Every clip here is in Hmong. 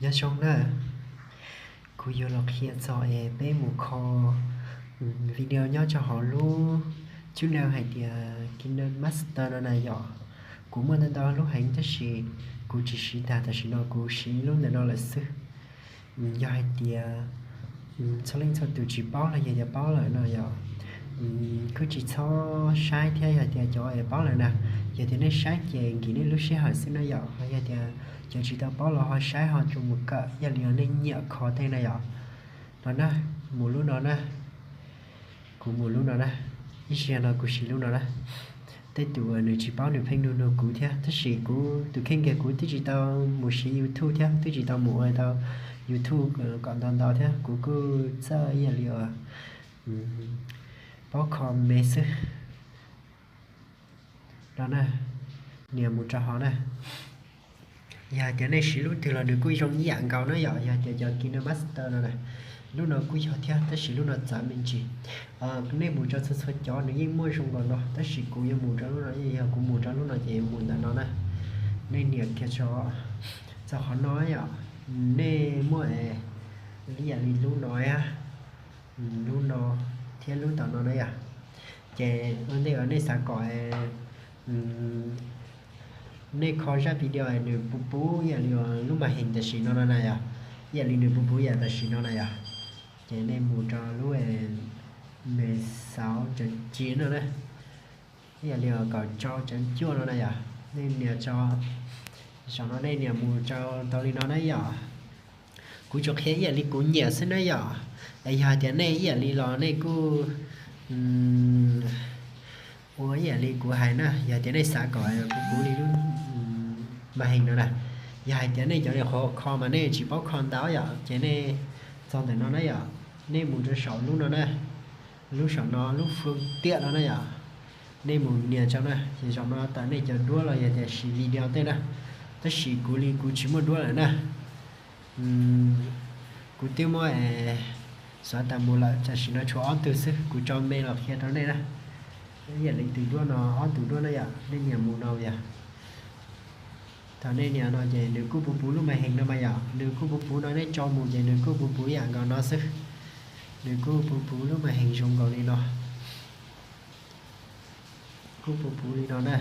Nyob zoo na, kuv yuav los qhia txog es peb mus kho video nyob rau hauv lub channel hais tias KineMaster no na yom. Kuv muaj ntau ntau lub heev tab sis kuv tsis siv tag, tam sim no kuv siv lub ntawm no lawm xwb. Yog hais tias txhua leej txhua tus tsis paub los yog tias paub lawm no yom, kuj tsis txhob saib thiab. Yog tias cov es paub lawm na, yog tias nej saib ces nkim nej lub sij hawm xwb na yom. Ho yog tias cov tsis tau paub los ho saib ho tsuas mus kawm ib yam li nej nyiam kho tej na yom. No na, mus lub no na, kuv mus lub no na, ib zaug no kuv siv lub no na. Tej tus uas nws tsis paub nws pheej nug nug kuv thiab, tab sis kuv tus kheej kiag kuv twb tsis tau mus siv YouTube thiab, twb tsis tau mus ua tau YouTube kom ntau ntau thiab, kuv kuj txawj ib yam li uas paub kho me xwb. No na, nias mus rau hauv na. Yog hais tias nej siv lub twg los nws kuj zoo ib yam nkaus na yom. Yog tias cov KineMaster no na, lub no kuj yog thiab tab sis lub no txawv me ntsis. Nej mus rau txhua txhua cov nws yeej muaj zoo nkaus no tab sis kuv yuav mus rau lub no, yog kuv mus rau lub no ces mus ntawm no na. Nej nias kiag tso, txog qhov no yom, nej muaj ib yam li lub no, lub no thiab lub tom no na yom. Ces ua ntej uas nej xav kom nej kho zaj video nws puv puv ib yam li lub màn hình tam sim no no na yom, ib yam li nws puv puv ib yam tam sim no na yom, ces nej mus rau lub mười sáu chấm chín no na, ib yam li kaum rau chấm cuaj no na yom. Nej nias rau, saum no nej nias mus rau tau li no na yom. Kuv tsuas qhia ib yam li kuv nyiam xwb na yom. Es yog hais tias nej ib yam li los nej kuj ua ib yam li kuv hais na, yog tias nej xav kom puv puv li lub màn hình no na. Yog hais tias nej cov niam qhuav kho mas nej tsis paub kho ntau yom, ces nej txog ntawm no na yom, nej mus rau saum lub no na, lub saum no lub phương tiện no na yom, nej mus nias rau na, ces zaum no tawm nej cov duab los yog tias siv video tej na, tab sis kuv li kuv tsis muaj duab lawm na. Kuv twb muab xóa tas mus lawm, tam sim no tshuav ob tug xwb, kuv tso me los qhia rau nej na. Ib yam li tus duab no, ob tug duab na yom, nej nias mus no yom. Thaum nej nias no ces nws kuj puv puv lub màn hình no mas yom, nws kuj puv puv no, nej tso mus ces nws kuj puv puv ib yam nkaus no xwb. Nws kuj puv puv lub màn hình zoo nkaus li no, kuj puv puv li no na.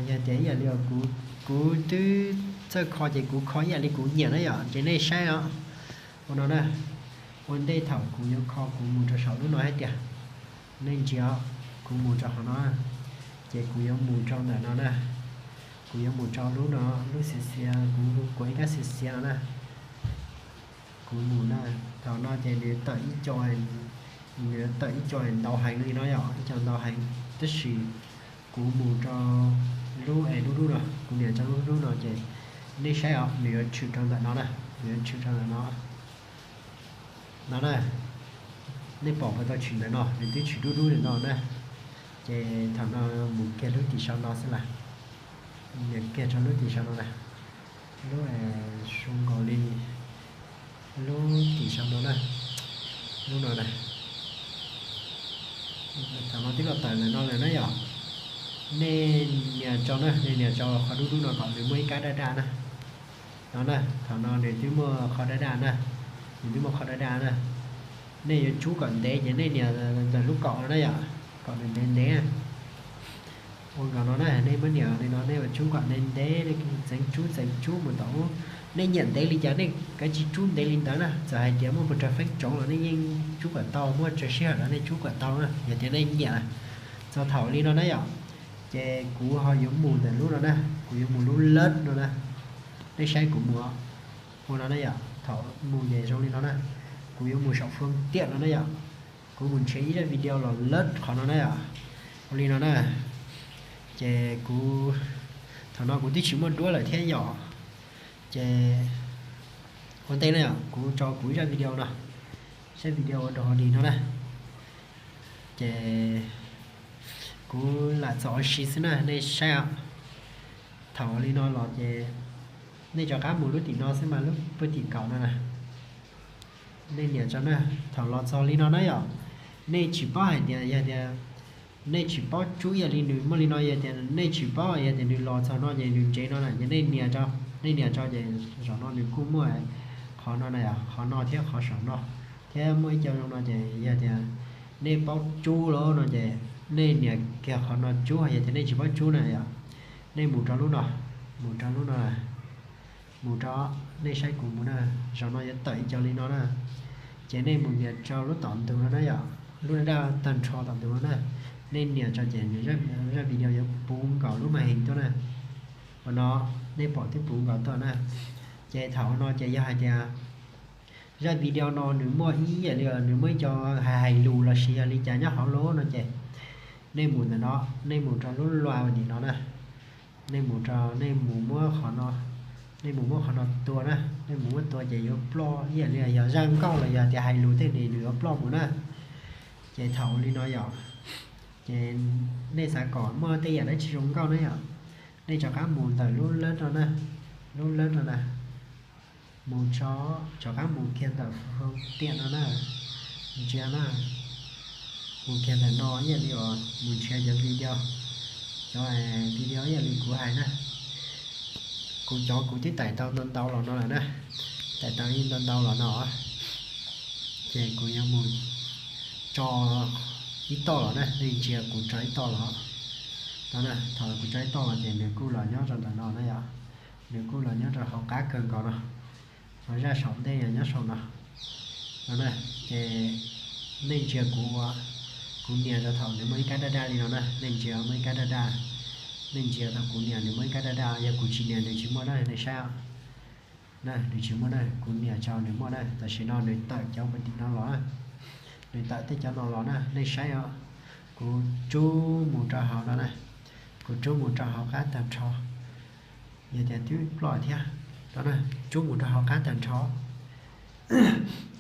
Yog tias ib yam li kuv twb txawj kho ces kuv kho ib yam li kuv nyiam na yom, ces nej saib os. Ua no na, ua ntej thaum kuv yuav kho kuv mus rau saum lub no hais tias, nej ntsia, kuv mus rau qhov no, ces kuv yuav mus rau ntawm no na, kuv yuav mus rau lub no, lub xiav xiav, kuv kuav ib kab xiav xiav no na. Kuv mus na, thaum no ces nws tawm ib co, nws tawm ib co ntau heev li no yom, ib co ntau heev, tab sis kuv mus rau lub es dub dub no, kuv nias rau lub dub no ces nej saib os, nws yuav tshwm rau ntawm no na, nws yuav tshwm rau ntawm no. No na, nej pom puas tau tshwm ntawm no, nws twb tshwm dub dub li no na. Ces thaum no mus kiag lub tim saum no xwb las, nias kiag rau lub tim saum no na, lub zoo nkaus li lub tim saum no na, lub no na. Thaum no twb los tawm ntawm no lawm na yom. Nej nias rau na, nej nias rau qhov dub dub no kom nws muaj ib kab daj daj na. No na, thaum no nws twb muaj qhov daj daj na, nws twb muaj qhov daj daj na. Nej yuav tsub kom ntev ces nej nias ntawm lub kaum no na yom, kom nws ntev ntev. Ua nkaus no na, nej muab nias li no, nej yuav tsub kom ntev ntev, txeev tsub txeev tsub mus tom ub. Nej nyiam ntev li cas nej kav tsij tsub ntev li ntawd na, txawm hais tias muaj puas tsawg feeb tsoov los nej yeej tsub kom tau, muaj tsawg sij hawm los nej tsub kom tau na, yog tias nej nyiam. Txog thaum li no na yom, ces kuv ho yuav mus ntawm lub no na, kuv yuav mus lub lab no na. Nej saib kuv mus ua no na yom, thaum mus ces zoo li no na, kuv yuav mus saum fwv tiam no na yom. Kuv mus nrhiav ib zaj video los lab qhov no na yom, ua li no na. Ces kuv, thaum no kuv twb tsis muaj duab lawm thiab yom. Ces ua ntej na yom, kuv tso kuv ib zaj video no, zaj video ua dog dig no na. Ces kuv lam txaus ua si xwb na, nej saib os. Thaum li no los ces nej rov qab mus lub tim no xwb mas, lub pem tim kaum no na. Nej nias rau na, thaum los txog li no na yom, nej tsis paub hais tias yog tias Nej tsis paub tsub ib yam li nws muaj li no, yog tias nej tsis paub, yog tias nws los txog no ces nws ntsev no na, ces nej nias tso, nej nias tso ces zaum no nws kuj muaj qhov no na, qhov no thiab qhov saum no, thiab muaj ib co zoo no ces yog tias nej paub tsub lawm no ces nej nias kiag qhov no tsub, yog tias nej tsis paub tsub na yom, nej mus rau lub no, mus rau lub no, mus rau, nej saib kuv mus na, zaum no yuav tawm ib co li no na, ces nej mus nias rau lub tom ntug no na yom, lub daj daj tag nrho tom ntug no na, nej nias tso ces nws zaj video yuav puv nkaus lub màn hình tuaj na, ua no, nej pom twb puv nkaus tuaj na, ces thaum no ces yog hais tias zaj video no nws muaj ib yam li nws muaj ib co hais hais lus los sis yog li cas nyob hauv lub no ces nej mus ntawm no, nej mus rau lub lua nim no na, nej mus rau, nej mus muab qhov no, nej mus muab qhov no tua na, nej mus muab tua ces yuav ploj ib yam li yog zaj nkauj los yog tias hais lus tej ni nws yuav ploj mus na. Ces thaum li no yom, ces nej xav kom muaj tej yam dab tsi zoo nkauj na yom, nej rov qab mus ntawm lub lab no na, lub lab no na, mus tso, rov qab mus kiag ntawm tiam no na, ntsia na, mus kiag ntawm no ib yam li uas mus nrhiav cov video, cov video ib yam li kuv hais na. Kuv cov kuv twb tải tau ntau ntau los no lawm na, tải tau ib ntau ntau los no, ces kuv yuav mus tso ib toj los na, nej ntsia kuv tso ib toj los no na, thaum kuv tso ib toj los ces nws kuj los nyob rau ntawm no na yom, nws kuj los nyob rau hauv qab kawg nkaus no, hauv zaj saum ntej nyob saum no no na, ces nej ntsia kuv ua, kuv nias rau thaum nws muaj ib kab daj daj li no na, nej ntsia muaj ib kab daj daj, nej ntsia thaum kuv nias nws muaj ib kab daj daj, yog kuv tsis nias nws tsis muaj na, nej saib na, nws tsis muaj na, kuv nias tso nws muaj na, tam sim no nws tawm cov ua tim no los na, nws tawm tej cov no los na, nej saib os, kuv rub mus rau hauv no na, kuv rub mus rau hauv qab tag nrho, yog tias twb ploj thiab no na, rub mus rau hauv qab tag nrho,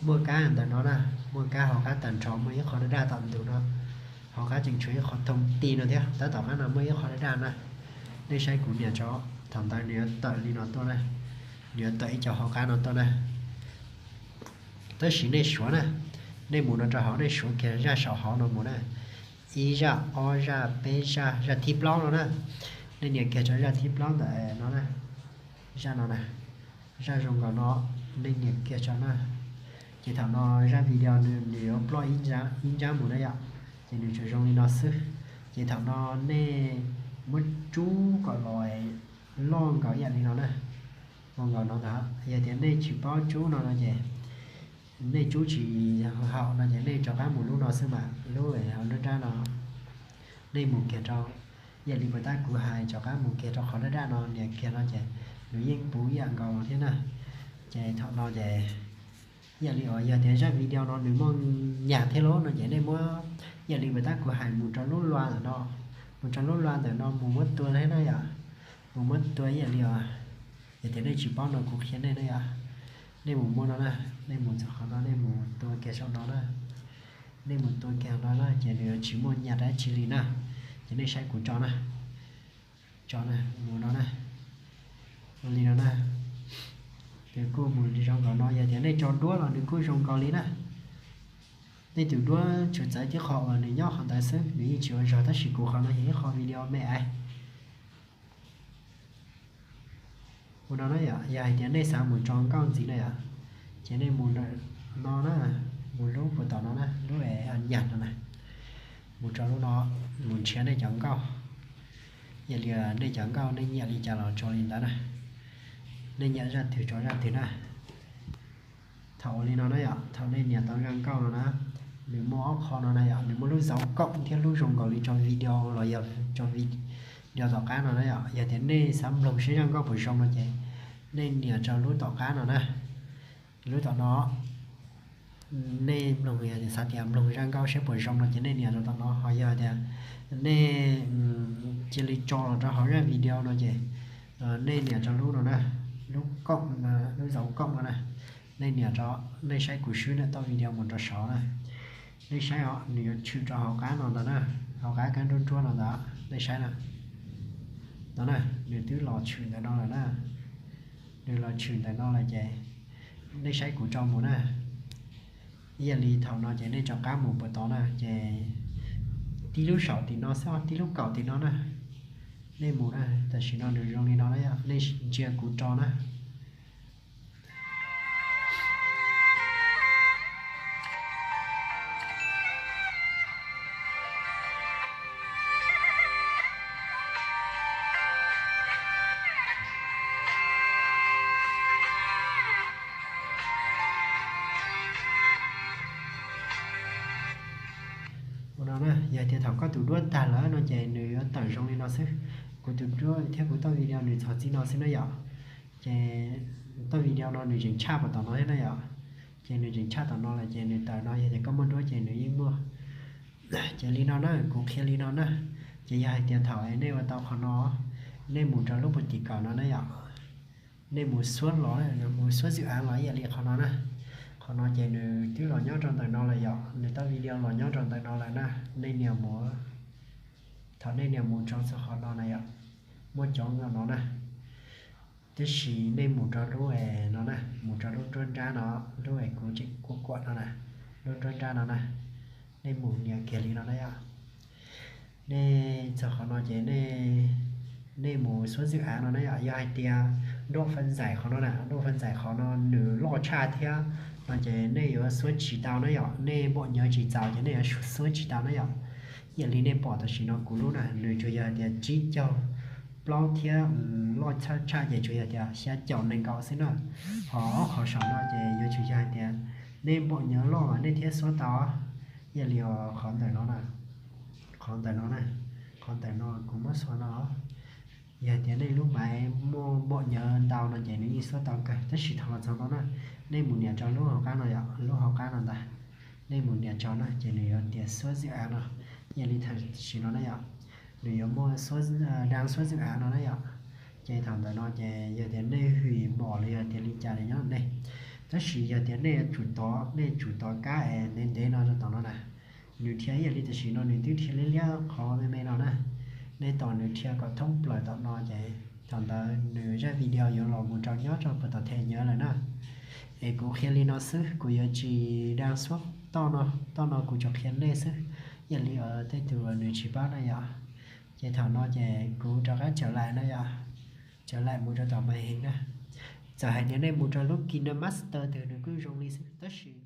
muaj kab ntawm no na, muaj kab hauv qab tag nrho muaj ib qho daj daj tom ntug no, hauv qab tseem tshuav ib qho thoob ti no thiab, tab tom qab no muaj ib qho daj daj na, nej saib kuv nias tso, thaum ntawd nws yuav tawm li no tuaj na, nws yuav tawm ib co hauv qab no tuaj na. Tab sis nej suav na, nej mus no rau hauv nej suav kiag zaj saum hauv no mus na, ib zaj ob zaj peb zaj, zaj thib plaub no na, nej nias kiag tso zaj thib plaub ntawm no na, zaj no na, zaj zoo nkaus no, nej nias kiag tso na, ces thaum no zaj video nws yuav ploj ib nrab mus na yom, ces nws tsuas zoo li no xwb, ces thaum no nej muab rub kom los loj nkaus ib yam li no na, loj nkaus no ntag, yog tias nej tsis paub tsub no no ces nej tsub tsis haum no ces nej rov qab mus lub no xwb mas, lub hauv nruab nrab no, nej mus kiag rau, ib yam li puas tab kuv hais rov qab mus kiag rau qhov daj daj no nias kiag no ces nws yeej puv ib yam nkaus thiab na, ces thaum no ces ib yam li uas yog tias zaj video no nws muaj nyag thiab lawm no ces nej muab, ib yam li puas tab kuv hais mus rau lub lua ntawm no, mus rau lub lua ntawm no mus muab tua thiab na yom, mus muab tua ib yam li uas, yog tias nej tsis paub no kuv qhia nej na yom, nej mus muab no na, nej mus txog qhov no nej mus tua kiag saum no na, nej mus tua kiag no na ces nws yuav tsis muaj nyag dab tsi li na, ces nej saib kuv tso na, tso na, mus no na, ua li no na, nws kuj mus zoo nkaus no, yog tias nej tso duab los nws kuj zoo nkaus li na. Nej tus duab tsuas txawv tib qho uas nws nyob qhov ntawd xwb, nws yeej tsis ua zog, tab sis kuv qhov no yog ib qho video me aiv. Ua no na yom, yog hais tias nej xav mus tso nkauj ntxiv na yom, ces nej mus no na, mus lub puas tom no na, lub es nyag no na, mus rau lub no, mus nrhiav nej cov nkauj. Yog li nej cov nkauj nej nyiam li cas los tso li ntawd na, nej nyiam zaj twg tso zaj twg na. Thaum ua li no na yom, thaum nej nias tau zaj nkauj no na, nws muaj ob qho no na yom, nws muaj lub dấu cộng thiab lub zoo nkaus li tso video los yog tso video tom qab no na yom. Yog tias nej xav mloog seb zaj nkauj puas zoo no ces nej nias rau lub tom qab no na, lub tom no. Nej mloog, yog tias xav tias mloog zaj nkauj seb puas zoo no ces nej nias rau tom no, ho yog tias nej cia li tso los rau hauv zaj video no ces nej nias rau lub no na, lub cộng, lub dấu cộng no na, nej nias rau, nej saib kuv swb ntawm toj video mus rau saud na. Nej saib os, nws yuav tshwm rau hauv qab no ntawd na, hauv qab kab nruab nruab no ntawd, nej saib na. No na, nws twb los tshwm ntawm no lawm na, nws los tshwm ntawm no lawm ces nej saib kuv tso mus na. Ib yam li thaum no ces nej rov qab mus puas tod na ces Tib lub saum tim no xwb, tib lub kaum tim no na. Nej mus na, tam sim no nws zoo li no na yom, nej ntsia kuv rau na. Ua no na, yog tias thaum koj tus duab tag lawm no ces nws yuav tawm zoo li no xwb. Kuv tus duab thiab kuv tauj video nws txog txij no xwb na yom. Ces tauj video no nws tseem tshaj puas tom no thiab na yom. Ces nws tseem tshaj tom no lawm ces nws tawm no, yog tias koj muaj duab ces nws yeej muaj. Ces li no na, kuv qhia li no na. Ces yog hais tias thaum nej ua tau qhov no, nej mus rau lub puag tim kaum no na yom. Nej mus xuab los, mus xuab zwm av los ib yam li qhov no na. Qhov no ces nws twb los nyob rau ntawm no lawm yom, nws tauj video los nyob rau ntawm no lawm na. Nej nias mus, thaum nej nias mus rau txog qhov no na yom, muaj cov no na. Tab sis nej mus rau lub no na, mus rau lub nruab nrab no, lub es kuv tseem kuaj kuam no na, lub nruab nrab no na. Nej mus nias kiag li no na yom. Nej txog qhov no ces nej mus xuab zwm av no na yom. Yog hais tias nruab fab ntxais qhov no na, nruab fab ntxais qhov no nws loj tshaj thiab no ces nej yuav xuab tsis tau na yom. Nej npaum nyawv tsis txaus ces nej yuav xuab tsis tau na yom. Ib yam li nej pom tam sim no kuv lub na, nws tsuas yog hais tias tsib caug plaub thiab loj tshaj tshaj ces tsuas yog tias xya caum nees nkaum xwb na. Ho ob qhov saum no ces yuav tsum yog hais tias nej npaum nyawv loj mas nej thiaj xuab tau. Ib yam li qhov ntawm no na, qhov ntawm no na, qhov ntawm no kuv muab xuas no. Yog tias nej lub maiv muaj npaum nyawv ntau no ces nws yeej xuab tau kawg, tab sis thaum los txog no na, nej mus nias rau lub hauv qab no yom, lub hauv qab no ntag. Nej mus nias rau na ces nws yuav tias xuab zwm av no. Ib yam li tam sim no na yom, nws yuav muaj dab xuab zwm av no na yom. Ces thaum ntawm no ces yog tias nej hwm mom los yog tias li cas li nyob nej, tab sis yog tias nej tsum tov, nej tsum tov kab es ntev ntev no rau tom no na. Nws dhia ib yam li tam sim no nws twb dhia liab liab qhov me me no na. Nej tos nws dhia kom thoob plaws tom no ces thaum ntawd nws zaj video yuav los mus rau nyob rau puag tom them nyuam lawm na. Es kuv qhia li no xwb, kuv yuav tsis dab xuab toj no, toj no kuv tsuas qhia nej xwb. Ib yam li tej tus nws tsis paub na yom. Ces thaum no ces kuv rov qab tawm laim na yom, tawm laim mus rau tom màn hình na. Txawm hais tias nej mus rau lub KineMaster twg nws kuj zoo li xwb tab sis